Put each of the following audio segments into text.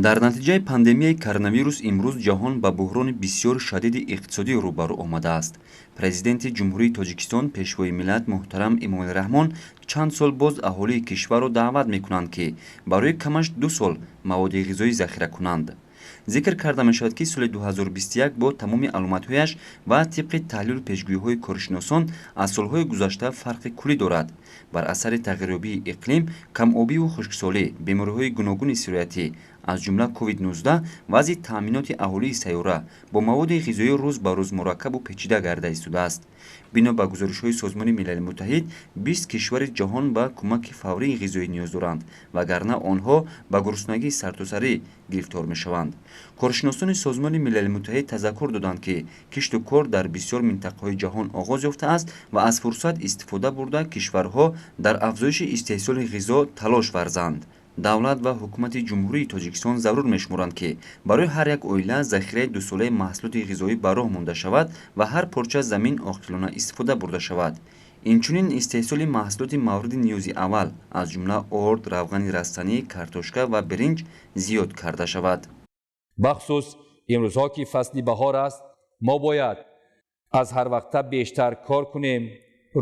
Дар натиҷаи пандемияи коронавирус имрӯз ҷаҳон ба буҳрони бисёр шадиди иқтисодӣ рӯбарӯ омадааст. Президенти Ҷумҳурии Тоҷикистон, Пешвои миллат муҳтарам Эмомалӣ Раҳмон чанд сол боз аҳолии кишварро даъват мекунанд, ки барои камаш 2 сол маводи ғизоӣ захира кунанд. Зикр карда мешавад, ки соли 2021 бо тамоми аломатҳояш ва тибқи таҳлилу пешгӯиҳои коршиносон аз солҳои гузашта фарқи куллӣ дорад. Бар асари тағйирёбии иқлим, камобиву хушксолӣ, бемориҳои гуногуни сироятӣ, аз ҷумла COVID-19, вазъи таъминоти аҳолии сайёра бо маводи ғизоӣ рӯз ба рӯз мураккабу печида гарда истодааст. Бино ба гузоришҳои Созмони Милали Муттаҳид, 20 кишвари ҷаҳон ба кӯмаки фаврии ғизоӣ ниёз доранд, вагарна онҳо ба гуруснагии сартосарӣ гирифтор мешаванд. Коршиносони Созмони Милали Муттаҳид тазаккур доданд, ки кишту кор дар бисёр минтақаҳои ҷаҳон оғоз ёфтааст ва аз фурсат истифода бурда, кишварҳо дар афзоиши истеҳсоли ғизо талош варзанд. Давлат ва ҳукумати Ҷумҳурии Тоҷикистон зарур мешуморанд, ки барои ҳар як оила захираи дусолаи маҳсулоти ғизоӣ ба роҳ монда шавад ва ҳар порча замин оқилона истифода бурда шавад. Инчунин истеҳсоли маҳсулоти мавриди ниёзи аввал, аз ҷумла орд, равғани растанӣ, картошка ва биринҷ зиёд карда шавад. Бахусус имрӯзҳо, ки фасли баҳор аст, мо бояд аз ҳар вақта бештар кор кунем,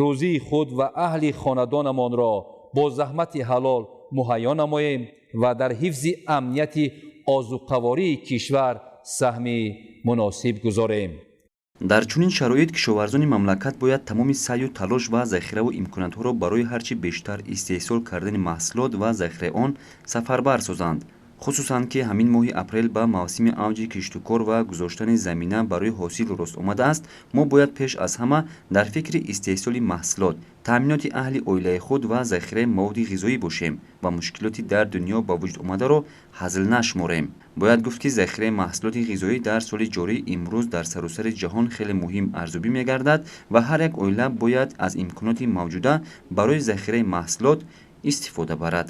рӯзии худ ва аҳли хонадонамонро бо заҳмати ҳалол муҳайё намоем ва дар ҳифзи амнияти озуқавории кишвар саҳми муносиб гузорем. Дар чунин шароит кишоварзони мамлакат бояд тамоми саъю талош ва захираву имкониятҳоро барои ҳар чӣ бештар истеҳсол кардани маҳсулот ва захираи он сафарбар созанд. Хусусан ки ҳамин моҳи апрел ба мавсими авҷи киштукор ва гузоштани замина барои ҳосил рост омадааст, мо бояд пеш аз ҳама дар фикри истеҳсоли маҳсулот, таъминоти аҳли оилаи худ ва захираи маводи ғизоӣ бошем ва мушкилоти дар дунё ба вуҷуд омадаро ҳазл нашуморем. Бояд гуфт, ки захираи маҳсулоти ғизоӣ дар соли ҷорӣ имрӯз дар саросари ҷаҳон хеле муҳим арзёбӣ мегардад ва ҳар як оила бояд аз имконоти мавҷуда барои захираи маҳсулот истифода барад.